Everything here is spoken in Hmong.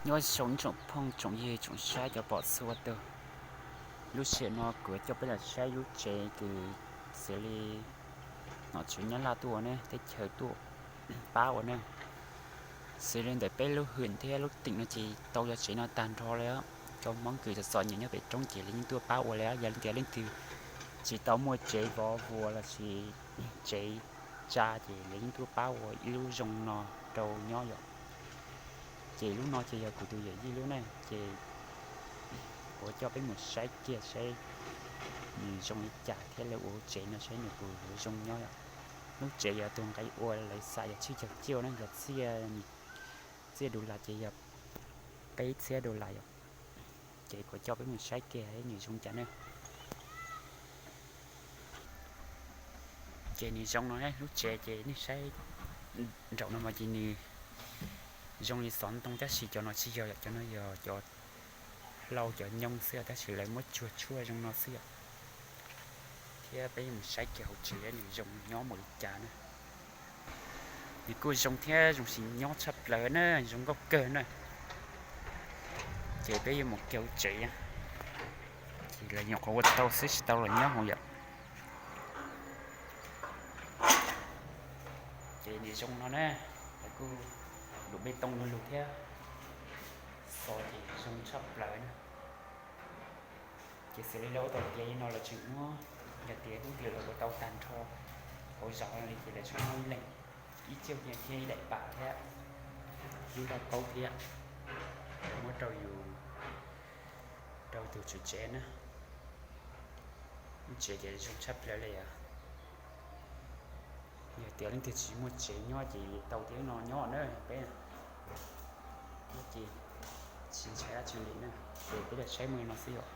Nyob zoo tsoom phooj tsoom ywg tsoom saib cov pom txhua tus. Lub sij hawm no kuv coj peb los saib lub tsev kws xws li nom tswv Nyab Laj tuaj ua ne, teb chaws tuaj pab ua ne. Xws li ntawm peb lub hwm thiab lub teem no ces tau cov tsev no tag nrho li. Cov Hmoob kws txom txom nyem nyob pem roob ces lawv yeej tuaj pab ua li. Yog leej twg leej twg tsis tau muaj tsev vov vuas los sis tsev tsa ces lawv yeej tuaj pab ua ib lub zoo no rau nyob yom. Ces lub no ces yog kuv tus yawm yij lub ne, ces kuv coj peb mus saib kiag saib nws zoo li cas thiab lawv ua tsev no saib nws puas yuav zoo nyob yom. Lub tsev yog tus nqe ua lawv xav yog tsib caug ciaj na, yog txiaj, txiaj dollar ces yog peb txhiab dollar yom. Ces kuv coj peb mus saib kiag nws zoo cas ne. Ces nws zoo no ne, lub tsev ces nej saib nraum no mas ces nws zoo li xov ntoo tab sis cov no tsis yog yom, cov no yog cov hlau cov nyoo xwb tab sis lawv muab tsuag tshuaj zoo no xwb yom. Thiab peb mus saib kiag hauv tsev nws zoo nyob mus li cas na. Nws kuj zoo thiab zoo sib nyob tshaj plaws na, zoo nkauj kawg na. Ces peb yuav mus kiag hauv tsev, ces lawv nyuam qhuav ua tau xwb tsis tau los nyob hauv yom. Ces nws zoo no na, lawv kuj dum peb tooj lug lug thiab, xov ces zoo tshaj plaws na. Ces xws li lawv ua tau tiav li no lawv tseem muab, yog tias hnub twg lawv ua tau tag nrho hauv zos li ces lawv tseem muab ib leeg ib txhiab nyiaj thiab ib daim pam thiab ib lauj kaub thiab, lawv muab rau yus, rau tus tswv tsev na. Lub tsev ces zoo tshaj plaws li os. Yog tias leej twg tsis muaj tsev nyob ces tau tiag no nyob na peb. Thiab ces tsis ntshai dab tsi li na, ces peb lam saib muaj li no xwb yom.